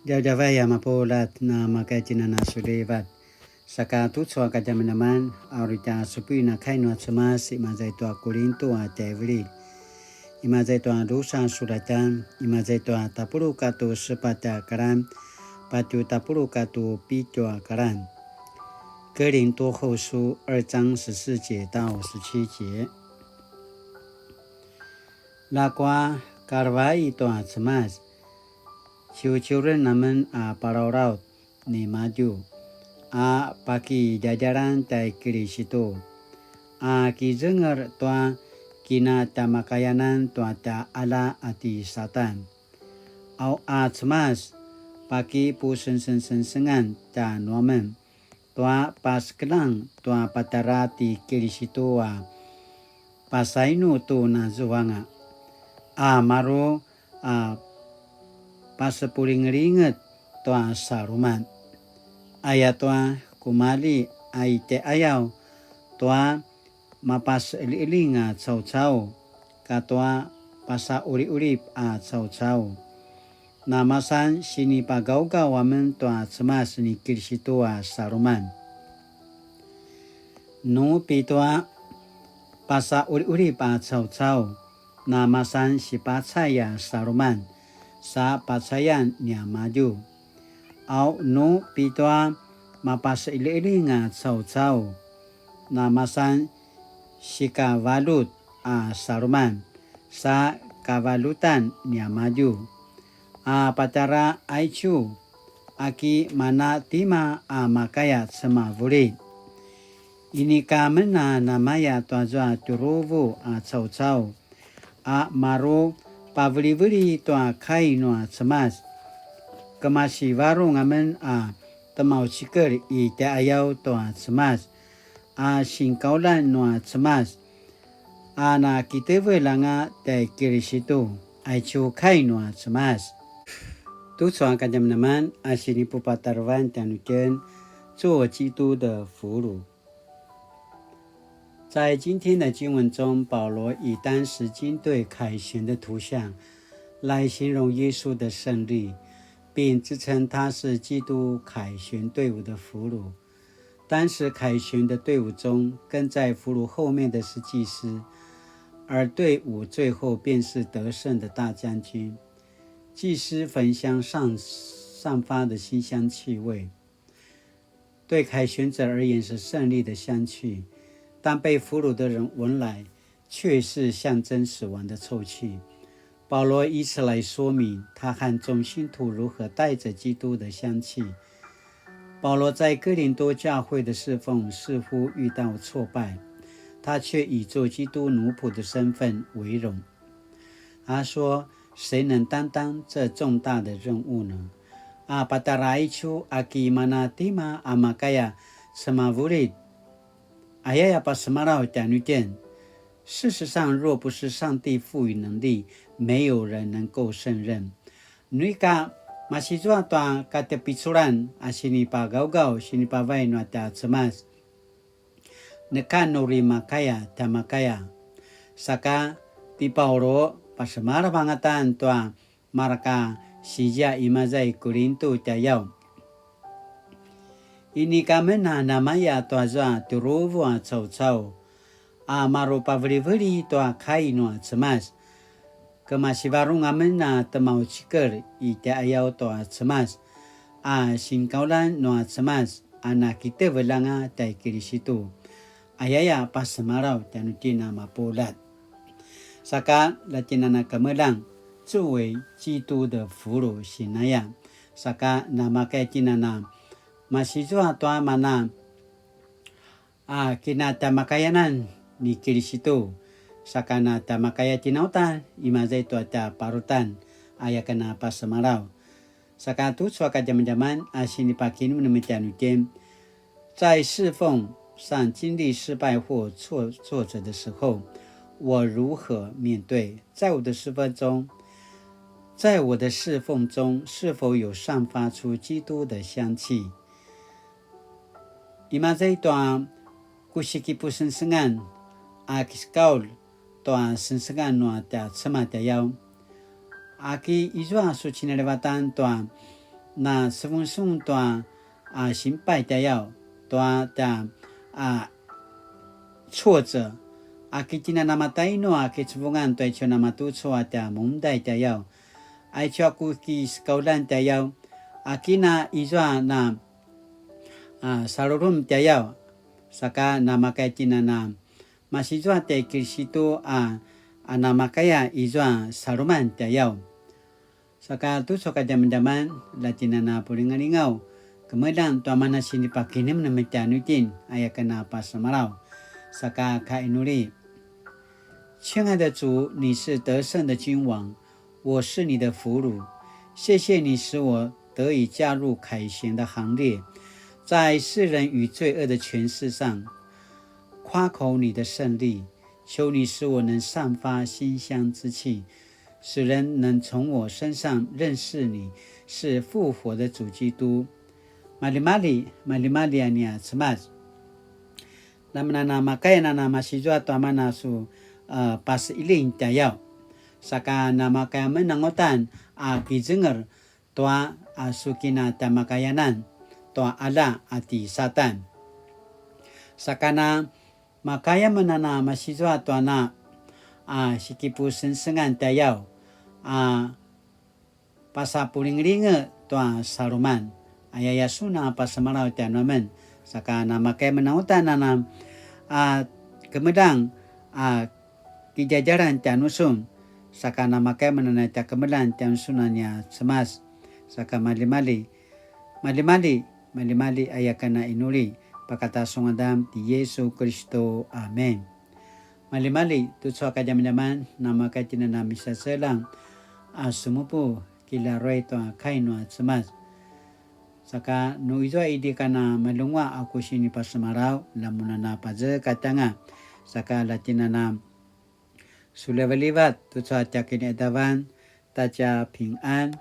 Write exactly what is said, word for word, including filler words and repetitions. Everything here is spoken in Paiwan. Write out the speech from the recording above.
Djavadjavay a mapuljat, na makaitjinana sulivat. Saka tucu a kadjamadjaman, a uri tja supuin a kai nua Cemas, imaza i tua Kulintu a tjaivililj. Imaza i tua drusa sulatjan, imaza i tua tapuluq katua sepatj a kalan, patje tapuluq katua pitju a kalan. 哥林多后书二章十四节到十七节。Ljakua kalevai tua Cemas, ciuciuren amen a palalaut nimadju, a pakidjadjalan tjai Kilisitu, a kizenger tua kinatjamakayanan tua tja qalja a ti Satan. Au a Cemas, pakipusengsengsengan tjanuamen tua pasekeljang tua patjara ti Kilisitu a pasainu tu nazuanga, a maru a pasepulingelinget tua saluman. Ayatua kumalji a i tjaiqayaw tua mapaseqeljiqeljing a caucau katua pasaqulipqulip a caucau. Namasan sinipagawgaw amen tua Cemas ni Kilisitu a saluman. Nu pitua pasaqulipqulip a caucau, namasan sipacay a saluman sa pacayan niamadju. Au nu pitua mapaseqeljiqeljing a caucau, namasan sikavaljut a saluman sa kavaljutan niamadju. A patjara aicu, aki mana tima a makaya cemavulid? Inika men a namaya tuazua tjuruvu a caucau, a maru paveliveli tua kai nua Cemas. Kemasi varung amen a temaucikel i tjaiqayaw tua Cemas, a sinkaulan nua Cemas, a nakitevel anga tjai Kilisitu, aicu kai nua Cemas. Tucu a kadjamadjaman a sinipupatarevan tjanuitjen, 做基督的俘虜。在今天的经文中，保罗以当时军队凯旋的图像来形容耶稣的胜利，并自称他是基督凯旋队伍的俘虏。当时凯旋的队伍中，跟在俘虏后面的是祭司，而队伍最后便是得胜的大将军。祭司焚香上，散发的馨香气味，对凯旋者而言是胜利的香气，但被俘虏的人闻来，却是象征死亡的臭气。保罗以此来说明他和众信徒如何带着基督的香气。保罗在哥林多教会的侍奉似乎遇到挫败，他却以做基督奴仆的身份为荣。他说：“谁能担当这重大的任务呢？”啊，patjara aicu, aki mana tima a makaya cemavulid? Ayaya pasemalaw tjanuitjen. 事实上，若不是上帝赋予能力，没有人能够胜任。Nu ika masizua tua katepiculan a sinipagawgaw, sinipavai nua tja Cemas, neka nu uri makaya tja makaya. Saka ti Paulu pasemalaw angata tua marka sizi a imaza i Kulintu tjayaw. Inika men a namaya tuazua tjuruvu a caucau, a maru paveliveli tua kai nua Cemas. Kemasivarung amen a temaucikel i tjaiqayaw tua Cemas, a sinkaulan nua Cemas, a nakitevel anga tjai Kilisitu. Ayaya pasemalaw tjanuitjen a mapuljat. Saka la tjinana kemeljang, 作为基督的俘虏 sinaya. Saka namakay tjinana masizua tua mana a kinatjamakayanan ni Kilisitu. Saka natjamakaya tjinautan, imaza i tua tja parutan, aya ken a pasemalaw. Saka tucu a kadjamadjaman a sinipakinemnem tjanuitjen, 在侍奉上经历失败或挫，挫折的时候，我如何面对？在我的侍奉中，在我的侍奉中是否有散发出基督的香气？Imaza i tua ku sikipusengsengan a kisekaulj tua sengsengan nua tja Cemas tjayaw. Aki izua su cinalivatan tua na sevungsung tua a sinpay tjayaw, tua tja a 挫折, a ki tjen a namatainu a kicevungan tua icu namatucu a tja mundai tjayaw. Aicu a ku kisekaulan tjayaw, a kina izua na a salulum tjayaw, saka namakay tjen a na masizua tjai Kilisitu a, a namakaya izua saluman tjayaw. Saka tucu a kadjamadjaman, la tjen a na pulingalingaw, kemeljang tua mana sinipakinemnem tjanuitjen, aya ken a pasemalaw. Saka kainuli. 亲爱的主，你是得胜的君王，我是你的俘虏。谢谢你使我得以加入凯旋的行列，在世人与罪恶的权势上夸口你的胜利。求你使我能散发馨香之气，使人能从我身上认识你是复活的主基督。Malimali, malimali a nia Cemas. Namana namakaya nana masizua tua mana su, a, pasiling tjayaw. Saka namakaya menangutan a kizenger tua a su kina tjamakayanan tua ala a ti Satan. Saka namakaya menana masizua tua na a sikipusengsengan tjayaw a pasapulingelinge tua saluman. Ayaya sun a pasemalaw tjanuamen, saka namakay menangutan a na a kemeljang a kidjadjalan tjanusun, saka namakay menana tja kemeljang tjanusun a nia Cemas, saka malimali, malimali, malimali aya ken a inuli, pakata su ngadan ti Yesu Kiristu. Amen. Malimali, tucu a kadjamadjaman, namakay tjen a na misaselang a sumupu kilaruay tua kai nua Cemas. Saka nu izua idi kana malunguaq a ku sinipasemalaw, lamun a na pazekatanga. Saka la tjen a na sulevalivat tucu a tja kiniqadavan, ta tja pingan,